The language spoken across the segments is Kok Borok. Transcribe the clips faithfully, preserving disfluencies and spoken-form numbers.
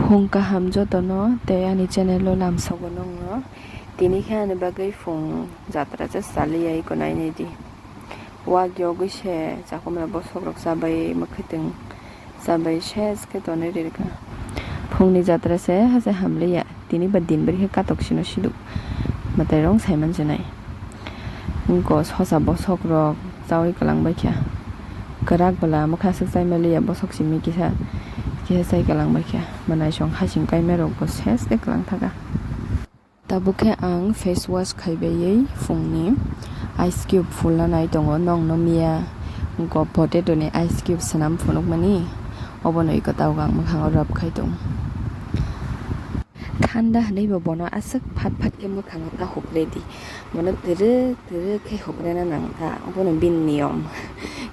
Phung kaham jotono tei ani channel o lamsogo nongno. Tini khe ani bagwi phung jatra se chaliya iko nainai di. Wak yogwi se chakhumra bosok rok chabai mwkhwtwng chabai ses khe tonwi rirwkha. Phungni jatra se haste hamliya, tini ba din bari khe katok sino sidu. Mwtai rong saiman chinai. Wngko sosa bosok rok chawi kwlang baikha. Kwrak bwla mwkhaswk chaima liya bosok simi kisa kisa chai kwlang baikha. Mwnaisong hasing kaima rokbo ses khe kwlang thaka. Tabuk khe ang face wash khaibaiwi phungni ice cube phulna nai tongo. Nokno miya wngko potato ni ice cube swnam phunukmani, obono iko tabuk ang mwkhango rub khai tong. Thanda hwnwi bo bono aswk phat phat khe mwkhango ta hupredi. Bono twrwk twrwk khe huprena nang ta. Obono bini niyom.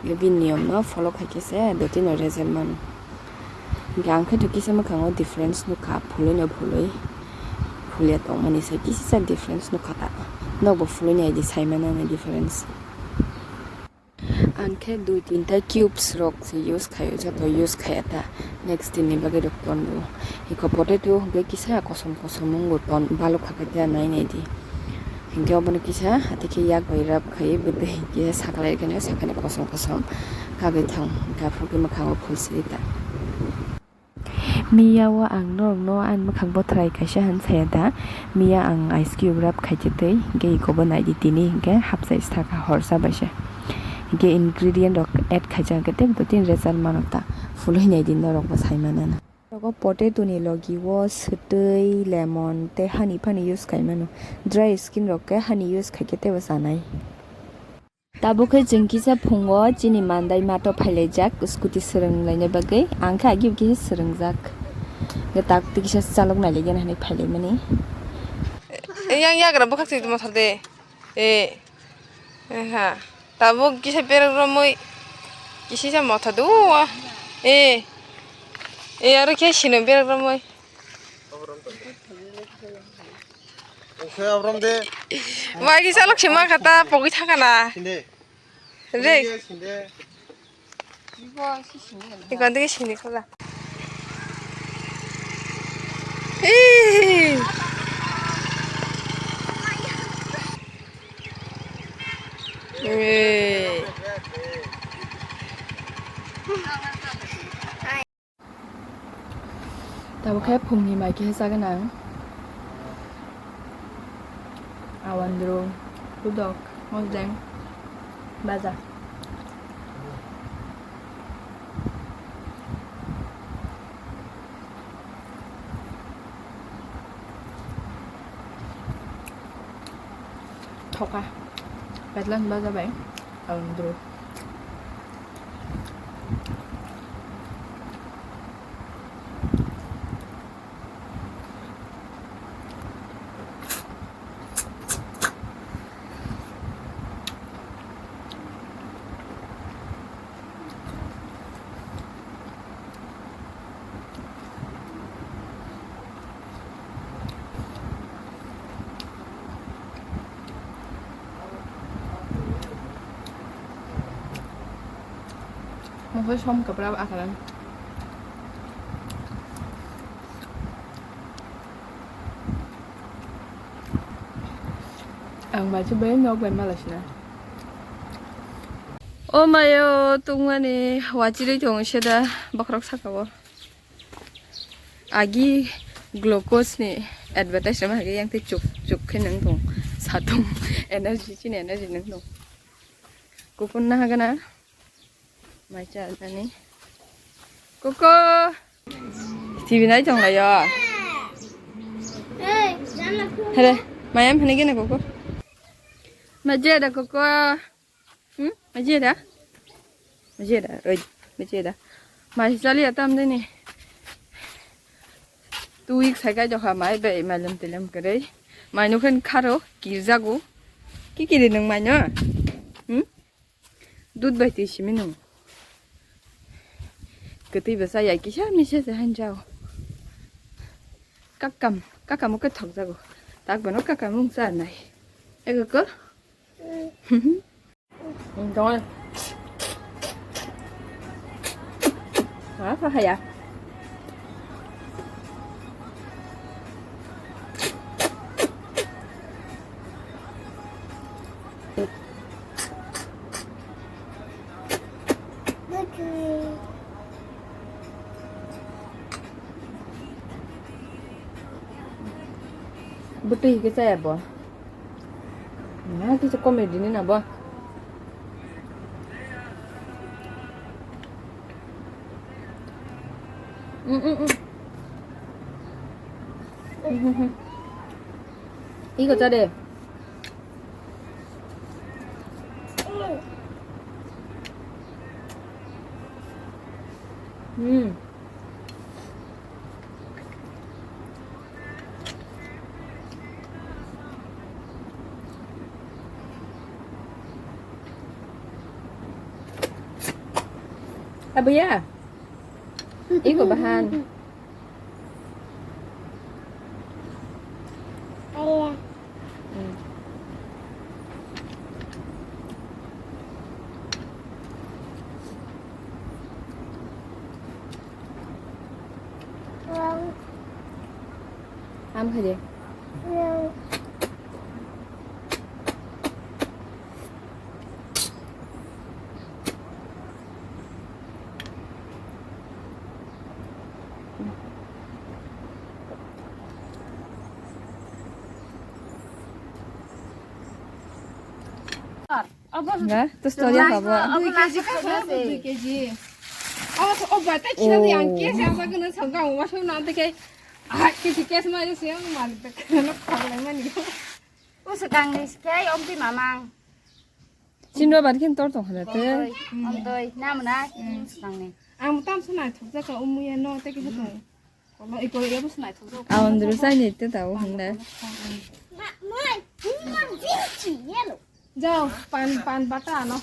Bini niyom no follow khai khe se dotino result mano. Hingke ang khe to kisa mwkhango difference nukha, phulwi no phulwi, phulya tongmani se kisa difference nukha ta. Nokbo phulwi naidi saimano ani difference. Ang khe dui tinta cubes rok se use khaio, joto use khaiya ta. Next din ni bagwi rok tongo. Hiko potato hwnkhe kisa kosom kosom wngo ton, balok kha khe ta nai nai di. Hingke obono kisa hati khe yak bai rub khai bwtwi hingke saklai khe sakani kosom kosom kagwi thang hingke aphuru khe mwkhango phul siri ta. Miya o ang norok no ani mwkhang bo try kaisa han saya da. Miya ang ice cube rub khai twi hingke iko bo nai di tini hingke hapsai saka hor sa bai se. Hingke ingredient rok add khai jak hingke tei bo tin result mano ta. Phulwi nai di norok bo sai mano na. Rogo potato ni logi o swtwi, lemon tei hani phani use khai mano. Dry skin rok khe hani use khai khe teibo chanai. Tabuk khe chwng kisa phungo chini mandai mato phailaijak scooty swrwng laina bagwi. Ang khe agi kisa swrwngjak. Hwnkhe tak twi kisa chalok nailaigena hinwi phailaimani. Yang yagra bwkhak twi tongma thar de. E. Eha. Tabuk kisa berek romwi kisa motha do. E. E aro khe sino berek romwi. Oke, abram de. Mai kisa lok sima kata pogwi thangkana. Sinde. Re. Sinde. Ikon digi sini kala. Ih. Eh. Tabuk khe phungni mai khe chagwi nang. Awandru, hudok, mosdeng, baja. Thoka. Petlan baja bai. Awandru. Mokhe som kwprap akhlan. Ang bai se bai nok bai mala sina. O mayo tungmani wachirwi tongo seda bokhorok saka o. Agi glucose ni advertise rwma hage yang tei chuk chuk khe nang tong satung energy chini energy nang tong. Kupun na hagana mai cha nani koko T V nai tong layo. Hare mayam phani gena koko. Maje da koko. Hmm? Maje da? Maje da? Oi, maje da. Mai chali atam deni. Two weeks hai kai jokha mai bai mai lem telem kwrwi. Mai nukhen kharo kirjago. Ki kiri nung mai no? Hmm? Dud bai twi simi nung. Kwtwi bwsa yai kisa misa se hanjao. Kakam, kakam o khe thokjago. Tak bono kakam wng cha nai. Ego ko? Enjoy. Ha, ha, ha, ya. Bwtwi hwnkhe chaya bo. Na kisa comedy ni na bo. Mm, mm, mm. Iko cha de. Hmm. Abuya. Iko bahan. Ham khaide. Ga, to story apa bo? Dui kg kho na se. Dui kg. Oh, oh, bata kira di ang kisa sa gana sa ga wa so na te ke. Ah, kisi kes ma se ang ma te ke na pa le mani. Usa kang ni skai om ti mamang. Chinro bar khin tor tong khala te. Om doi, om doi, na muna, usa kang ni. Ang tam suna thuk ja ka umu ya no te ke thuk. Kolo iko ya bus na thuk. Awan dulu sai ni te tau hung na. Ma, mai, ni ma jinchi yelo. Jao, pan, pan bata ano.